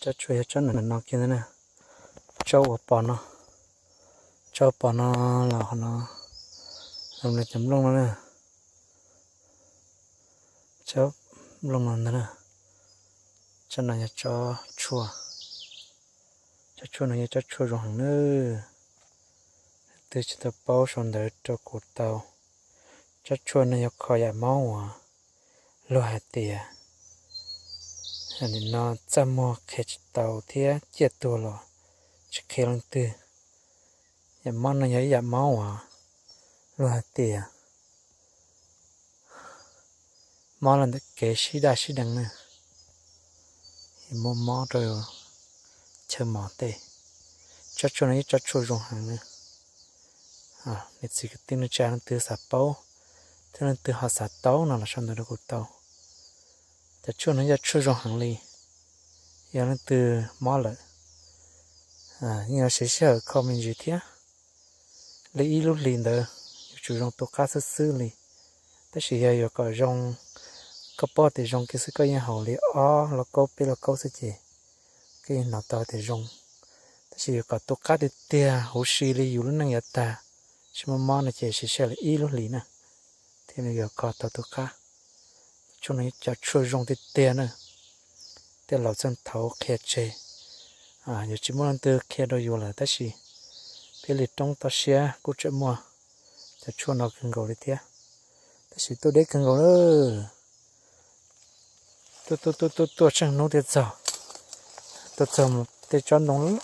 Tsob tshuaj yog tsob no kiag ntag na. Tsob uas pom no, tsob pom no los qhov no, los cov nplooj no na. Tsob nplooj no ntag na. Tsob no yog tsob tshuaj. Tsob tshuaj no yog tsob tshuaj zoo heev nawb. Twb tsis tau paub sau ntawv rau kuv tau. Tsob tshuaj no yog kho yam mob uas luag hais tias nim no txaj muag qhia tsis tau thiab ciaj tuag los tsis qhia leej twg. Yam mob no yog ib yam mob uas luag hais tias mob los ntawm kev sib daj sib deev na, muaj mob rau chaw mos tej. Tsob tshuaj no yog tsob tshuaj zoo heev na. Niam txiv kwv tij neej tsa leej twg xav paub thiab leej twg ho xav tau no los sau ntawv rau kuv tau. Cov tshuaj no yog tshuaj zoo heev li. Yog leej twg mob lawm, yeej yuav siv sij hawm kho me ntsis thiab. Li ib lub hlis ntawd yuav tsum zoo tu qab xwb xwb li. Tab sis yog yuav kom zoo, koj paub tias zoo kiag xwb koj yeej haus li ob lauj kaub peb lauj kaub xwb ces koj yeej hnov tau tias zoo. Tab sis yuav kom tu qab tiag tiag huv si li yus lub neej yuav tag, tsis muaj mob no ces siv sij hawm li ib lub hlis na thiaj li yuav kho tau tu qab. Tshuaj no yog cov tshuaj zoo tiag tiag na. Tej laus txheej thaud qhia tseg, yuav tsis muaj leej twg qhia rau yus lawm tab sis peb li roob toj siab kuj tseem muaj cov tshuaj no kawg nkaus li thiab. Tab sis tuaj deb kawg nkaus na. Tuaj tuaj tuaj tuaj tuaj tsheej hnub thiaj txog. Tuaj txog mus tej tsob ntoo loj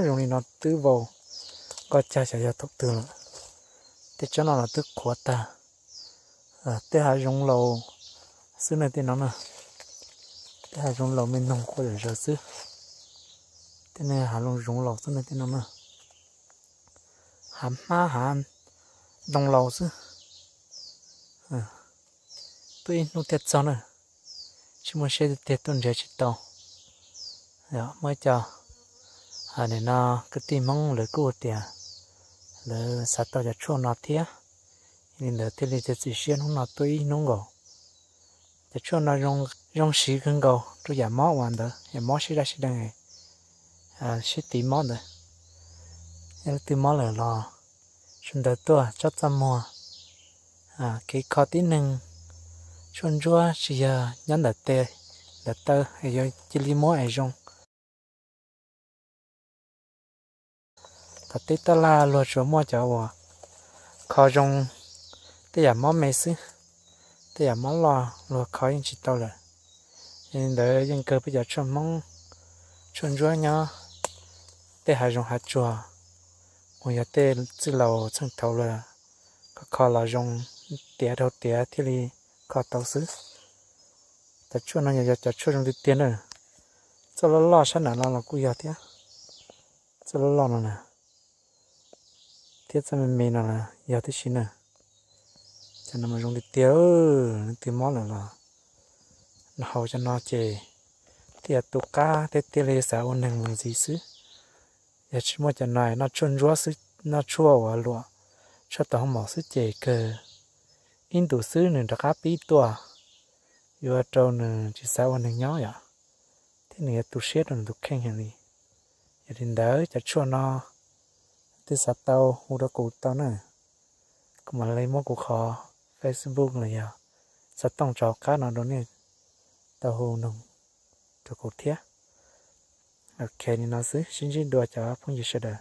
zoo li no twb vau, koj cag xyov yog thaum twg lawm. Tej tsob no los twb qhuav tag. Tej hav zoov laus xwb na tej no na. Tej hav zoov laus me noog quaj zom zaws xwb. Tej ne hav zoov laus xwb na tej no na. Hav hmab hav ntoo laus xwb. Tuaj ib hnub thiaj txog na. Tsis muaj siab tiag tiag tuaj nrhiav tsis tau. Muaj ib co nim no kwv tij Hmoob lawv kuj tias lawv xav tau cov tshuaj no thiab, li ntawd thiaj li txiav txim siab hnub no tuaj ib hnub nkaus. Cov tshuaj no zoo siv kawg nkaus rau yam mob uas ntawd, yam mob sib daj sib deev, sib tiv mob ntawd. Yog leej twg mob lawm los sawv ntawd tuaj tsob txaj muag, kev kho tib neeg, tshuaj ntsuab tsis yog nyob ntawm tes ntawm taw es yuav cia li muab es zoo. Thaum teb tab laj luag tsuas muaj cov uas kho zoo tej yam mob me xwb, tej yam mob loj luag kho yeej tsis tau lawm. Yog li ntawd yeej kawg peb cov tshuaj Hmoob, tshuaj ntsuab nyob tej hav zoov hav tsuag, uas yog tej txwj laus txheej thaud lawm, kho kho los zoo tiav dhau tiav thiaj li kho tau xwb. Cov tshuaj no yog cov tshuaj zoo tiag tiag na. Txoj loj loj sab nram no los kuj yog thiab. Txoj loj loj no na, thiab txoj me me no yog tib si na. Cov no mas zoo tiag tiag, leej twg mob lawm los nws haus cov no ces thiaj tu qab thiab thiaj li xav ua neeg mus ntxiv xwb. Yog tsis muaj cov no noj tshuaj ntsuab xwb, noj tshuaj uas luam tshuaj tau hoo maum xwb ces kawg ib ntus xwb nws rov qab pib tuaj, yuav rau nws tsis xav ua neeg nyob yom, thiab nws yuav tu siab rau nws tus kheej heev li. Yog li ntawd cov tshuaj no twg xav tau hu rau kuv tau na, kuv mam li muab kuv qhov Facebook los yog xov tooj tso hauv qab no rau nej tau hu nug rau kuv thiab. Ok, li no xwb, sib ntsib dua cov phooj ywg sawv daws.